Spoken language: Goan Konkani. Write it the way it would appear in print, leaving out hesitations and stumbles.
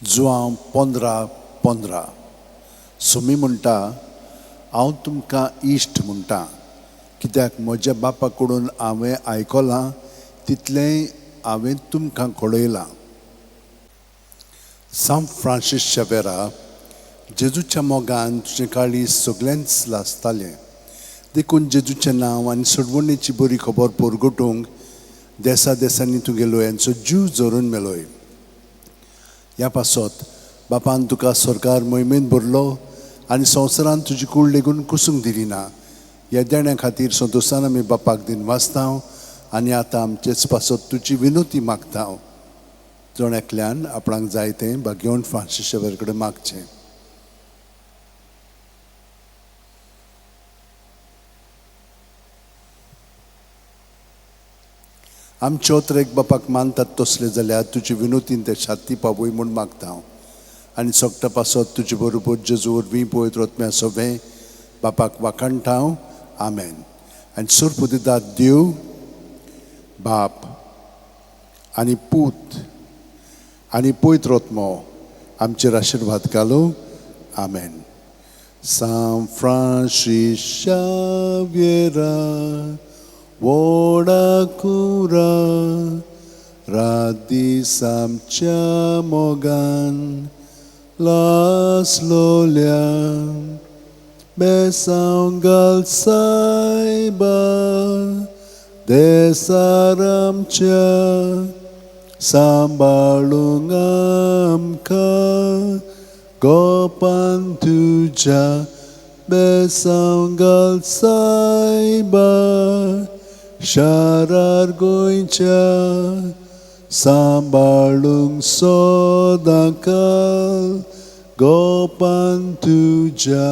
जुवांव 15:15 सोमी म्हणटा, हांव तुमकां इश्ट म्हणटां, कित्याक म्हज्या बापा कडून हांवें आयकलां तितलेंय हांवें तुमकां कळयलां. सांत फ्रांसीस शेवेरा, जेजूच्या मोगान तुजें काळीज सगळेंच लासतालें, देखून जेजूचें नांव आनी सोडवणेची बरी खबर परगटूंक देसा देसांनी तुगेलो यांचो जीव झरून मेलोय. ह्या पासत बापान तुका सरकार मोहिमेंत भरलो आनी संवसारान तुजी कूड लेगून कुसूंक दिली ना. ह्या देण्या खातीर संतोशान आमी बापाक दिन वाचता आनी आतां आमचेच पासत तुजी विनोती मागता. जण एकल्यान आपणाक जाय तें भाग्यवंत फ्रांसीस शेवेर कडेन मागचें. आमच्यो एक बापाक मानतात तसले जाल्यार तुजी विनोतीन ते छाती पावय म्हूण मागता हांव आनी सगटा पासत तुजे बरोबर जेजू वरवीं पवित्र आत्म्या सवें बापाक वाखाणटा हांव. आमेन. आनी सोरपुदिदात देव बाप आनी पूत आनी पवित्र आत्मो आमचेर आशिर्वाद घालूं. आमेन. सांत फ्रांसीस शाव्येरा व्हडा कुरा रात दीस आमच्या मोगान लासलोल्या बेसांव घाल सायबा देसार आमच्या सांबाळूंक आमकां गोपान तुज्या बेसांव घाल सायबा शारार गोंयच्या सांबाळूंक सदांकाल गोपान तुज्या.